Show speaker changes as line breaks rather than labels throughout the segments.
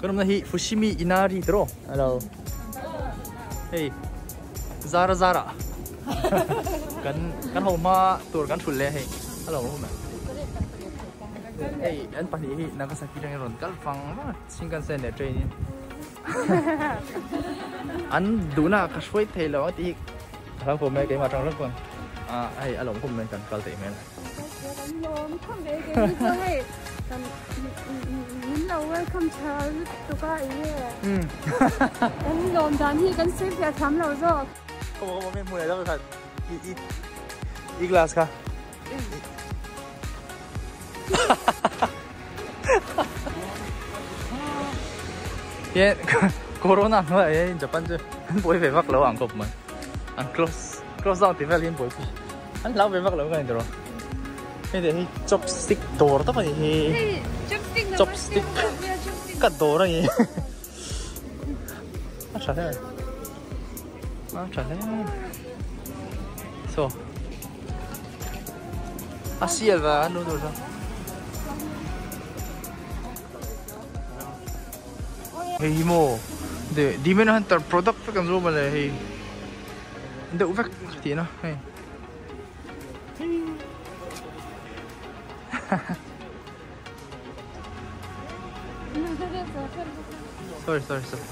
Kan awmna hi Fushimi Inari tiraw? Hello. Hei Zara Zara kan kan ho hma tur kan thul leh hei. Hello hum e. Hei an pahnih hi Nagasaki atangin rawn kal vang vang a Shinkansen leh train in. An duhna ka hruai thei lo ang tih hi ka hlau khawp mai keimah atang rawt pawn ah hei a lawm khawp mai kan kal theih hmel.
Kan lawm khawp mai kei ni chuan hei kan min lo welcome tha lutuk a eng nge kan lawm dan hi kan sawi fiah thiam lo zawk.
Ka maw ka hmu leh deuh khat i i i glass kha. Hian corona hnuaiah hian Japan chu an buai ve vak lo ang khawp mai an close close down tih vel hi an buaipui an hlau ve vak lo ka ni tawh hei te hi chopstick dawr tak a ni hi chopstick ka dawr a ni a tha hle a tha hle so a sial va an lo tur chuan hei hi maw de Demon Hunter product vek an zawm ale hei deuh vek tih na hei sorry sorry sorry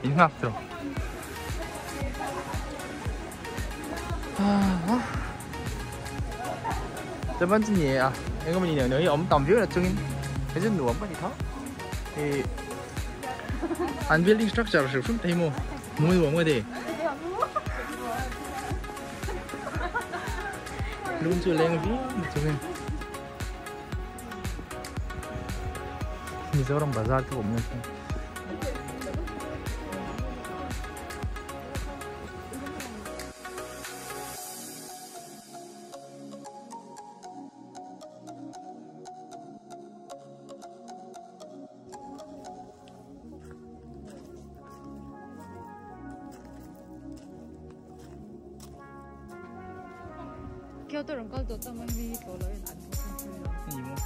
in nghak tawh Japan chu ni a eng emaw ni neuh neuh hi a awm tam viau na chungin hei chu nuam ka ti tho hei an building structure hrim hrim te hi maw hmuh nuam ka ti lung chu a leng viau na chungin Mizoram bazar te pawh awm nasa.
Kyoto rawn kal tawh chuan mi hi tlawh loh in an
Ni maw?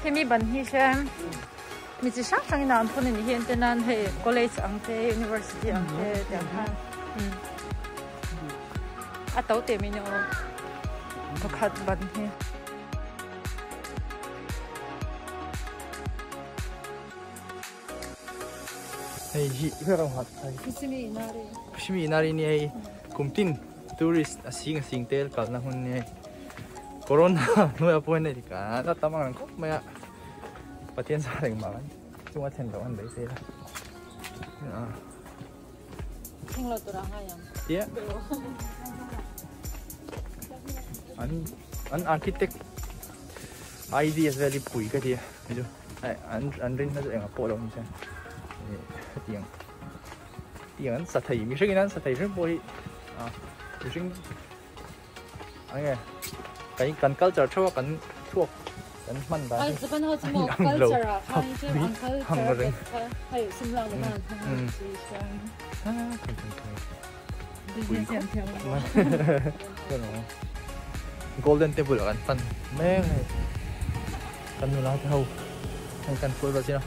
Hemi ban hi hian mi chi hrang hrang in a an phun a nih hi entir nan hei college ang te university ang te tiang khan a to teh mai ni aw pakhat ban hi.
Hei hi ber ang hat hei.
Fushimi Inari.
Fushimi Inari ni hei kumtin tourist a sing a sing tel kalna hun ni hei. Corona hnuai a pawhin hei ka la tam ang reng khawp mai a. Pathian sa reng mah kan chunga thlen loh an beisei la.
Thleng lo tur a ngai ang.
Tia. An an architect ideas vel hi pui ka ti a. An an rin na chu engah pawh lo ni se. Hetiang. Tiang an sa thei mi hringin an sa thei hring pawh hi a mihring enge kan kan culture theuh a kan thuak kan hman dan
hi Japan ho chu maw culture ah khan hi chuan an culture kha hei sum lak na an hmang chi chuan business hian thiam
Golden Temple ah kan pan mek a ni kan nula te ho hei kan kual vel chin a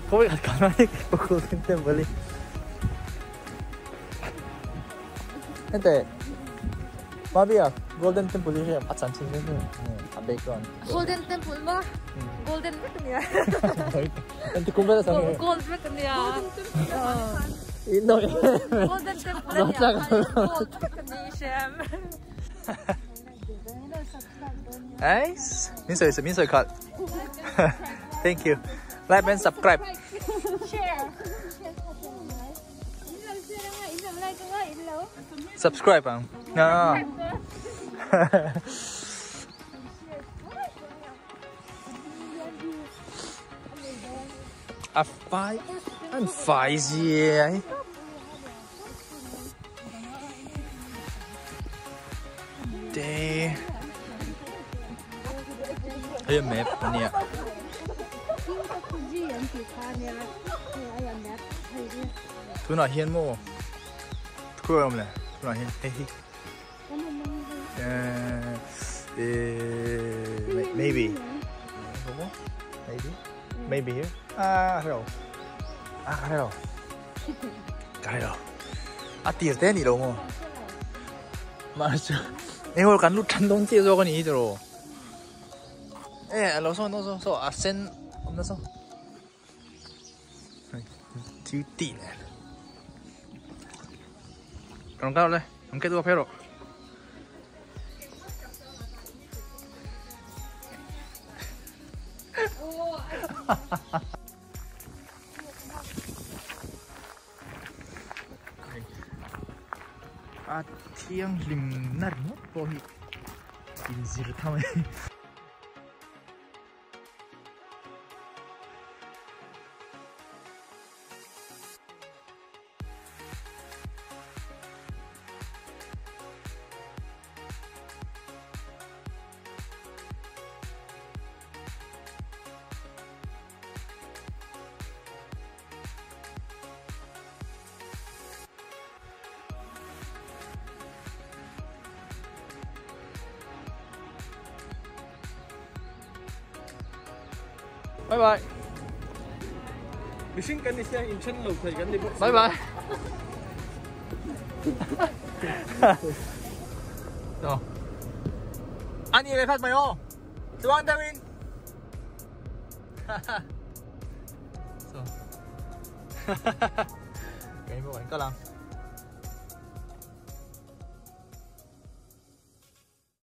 khawi khat kan lai Golden Temple hi hete Mabia Golden Temple hi a chanchin zel zel a background
Golden Temple ma Golden vek ania
enti kum vel
a gold vek ania Golden Temple ania gold vek ani shem
Nice. Min soi khat. Thank you. Like and subscribe.
Share.
Subscribe ang. No. A fai an fai gì ấy. Day. Hei map ania. Tunah hian maw khuai awm le tunah hian hei hi maybe maybe maybe here ah ka hrelo ah ka hrelo ka hrelo a tir te ani lo maw mahse eng kan lut than dawn chiah zawk ani hi tiraw e alo sawn dawn saw saw a sen awm na saw thil tih nen rawn kal le an ke duak phei rawh a thianghlim na ringawt pawh hi inzir tham a ni. Bye bye.
Mihring kan ni sia in then lo thei kan ni bawk.
Bye bye. So. Ani le khat mai o. Chuan deuhin. So. Cái bộ ảnh có làm.